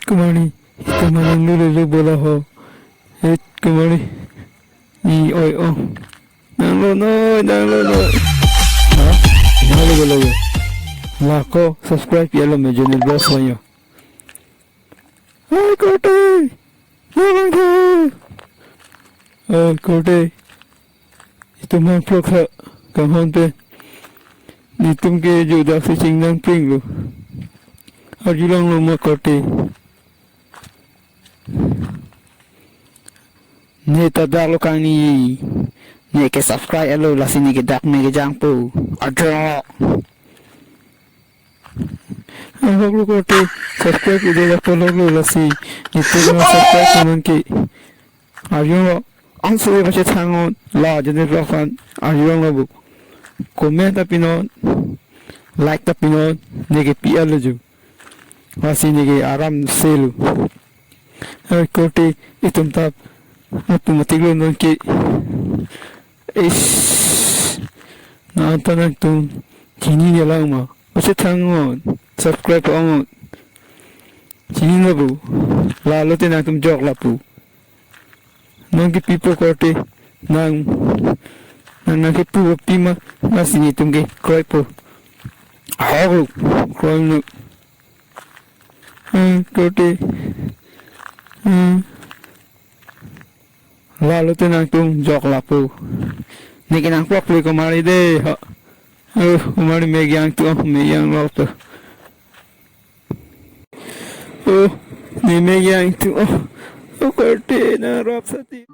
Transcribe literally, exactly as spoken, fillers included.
kumani, itum ma nanglo lelo bola ho. Hei, kumani. Ni oi o. Nanglo noi, nanglo noi. Ha? Nanglo bola yo. Lako subscribe ya lo me Jonel Vlogs yo. Ai korte. Nanglo. Ai korte. Itum nang vlog ha kanghon pen. Itum ke judak si chingnang pring lo. Arjulong lo ma korte. Ne ta dak lo kangni. Ne ke subscribe lo lasi ne ke dak me kejang po. Ajo. Ahok lo korte subscribe ide dak po lo lasi. Itum nang subscribe nang ke. Arjulong lo. Ansi pachethang non la Jonel Vlogs an arjulong lo bu. Comment ta pinon, like ta pinon, ne ke pi-et lo ju. Lasi ne ke aram se lo. Ai korte itum ta atum matik lo non ke. Is. Na anta nangtum chinine lang ma. Pachethang non, subscribe ong non. Chinine lo bu. Lalo te nangtum jok lapu. Nang ke pipo korte nang nang nang ke pu pi ma nasi ne itum ke kroi po. Ahok lo kroi lo. Hmm, korte. Hmm. Lalo te nangtum jok lapu. Ne ke nang vlog le kumari de. Ha. Oh, kumari me kejang tu, oh, me kejang lo tu. Oh, ne me kejang tu, oh. Oh, korte nang rap sati.